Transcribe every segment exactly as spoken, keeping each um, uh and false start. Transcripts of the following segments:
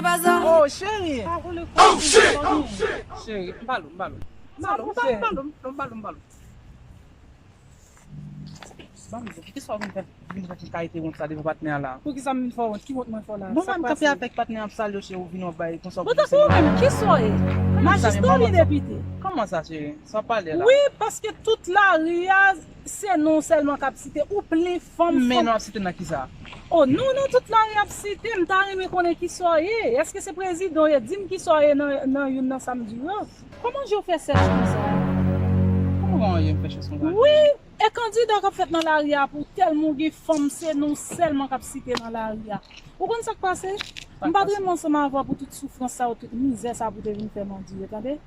Oh, cheri. Cheri, m pa lou, m pa lou. M pa lou, m pa lou, m pa lou, m pa lou. Ban m di w, poukisa w vin fè, vin fè kalite wont sa devan patnè a la? Poukisa m vin fè wont? Ki wont mwen fè la? Bon, m kanpe avèk patnè a ap salye w, cheri, ou vin w ap bay konsa. Bon, tankou ou menm, kisa w ye? Majistra oubyen depite? Kòman sa, cheri? Sa w ap pale la? Wi, paske tout lari a, se non w sèlman k ap site. Ou plen fanm, men fanm. Non ap site nan kisa? Oh, non, non, tout lari ap site. M ta renmen konnen kisa w ye. Èske se prezidan w ye? Di m kisa w ye nan, nan youn nan sa m di w yo. Kòman je w fè sèch konsa? Kòman, kòman je m fè sèch konsa? Wi, e kandida k ap fèt nan lari a pou tèlman w gen fanm, se non w sèlman k ap site nan lari a. Ou konn sa k pase? M pa t renmen ansanm avè w pou tout soufrans sa yo, tout mizè sa pou te vin fè m andire, tande?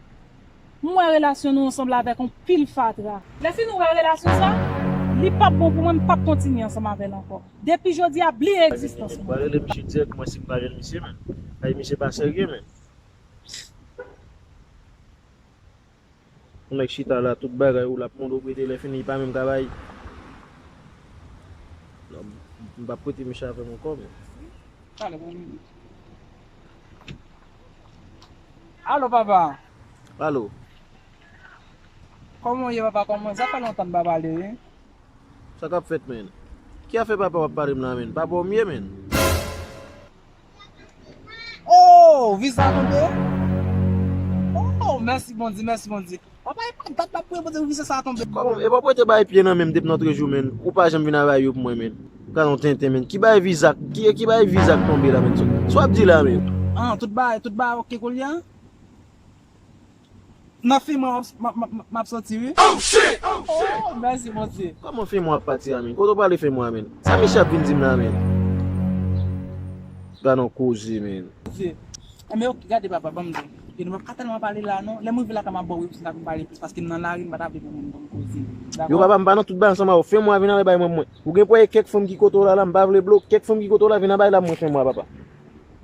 M wè relasyon nou ansanm la avèk yon pil fatra. Lè fini w wè relasyon sa, li p ap bon pou mwen, m p ap kontinye ansanm avè l ankò. Depi jodi a, bliye egzistans mwen. Mwen rele misye dirèk, mwen si m pa jwenn misye, men. Ay, misye pa serye, men. Yon nèg chita la, tout bagay ou l ap mande w prete, lè fini, li pa menm ka bay. Non, m p ap prete misye avè m ankò, men. Alo, papa. Alo. Kòman w ye, papa? Kòman? Sa fè lontan n pa pale, wi. Sa k ap fèt, men? Ki afè papa w ap pale m la, men? Papa w m ye, men. Oh, viza tonbe? Oh, mèsi Bondye, mèsi Bondye. Papa, e pa dat m ap priye Bondye pou viza sa tonbe. Kòman? E pa w prete bay pye nan men m depi nan trè jou, men. Ou pa janm vin avè yo pou mwen, men. Ou ka yon tenten, men. Ki bay viza, ki, ki bay viza k tonbe la, men? Sa w ap di la, men? Ah, tout bagay, tout bagay oke kounye a? Nan fim mwen m ap, m ap, m ap, m ap soti, wi. Oh, shit! Oh, shit! Oh, mèsi, Bondye. Kòman fim w ap pati a, men? Kote w prale fim w a, men? Sa misye ap vin di m la, men? Gad yon koze, men. Bondye. Enben, oke, gade, papa, ban m di w. Yo, nou p ap ka tèlman pale la, non. Lè m rive lakay, m ap ba w repons, m ta vin pale plis, paske m nan lari, m pa ta vle pou moun ban m koze. Dakò? Yo, papa, m pa nan tout bagay ansanm avè w. Fim w a vin avè bay mwen, mwen. Ou gen pou wè kèk fanm ki kote w la, la, m pa vle bloke. Kèk fanm ki kote w la, vin avè bay la, mwen fim w a, papa.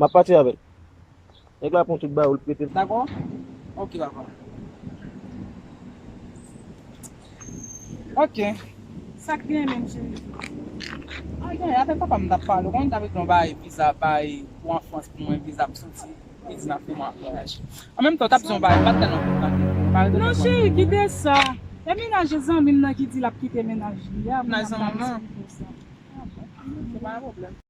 M ap pati avè l. Nèg la pran tout bagay ou l prete l. Dakò? Oke, papa. Oke. Sa k gen menm, cheri? Ay, gen, avèk papa m t ap pale. Ou konnen m t ap regle yon bagay viza bay pou an Frans pou mwen, viza ap soti. Li di n ap fè mwen vwayaj. An menm tan, w t ap di yon bagay, m pa t tèlman konprann. Non, cheri, kite sa. E mennaj zanmi m nan ki di l ap kite mennaj li a. Mennaj zanmi m nan? Se pa yon pwoblèm.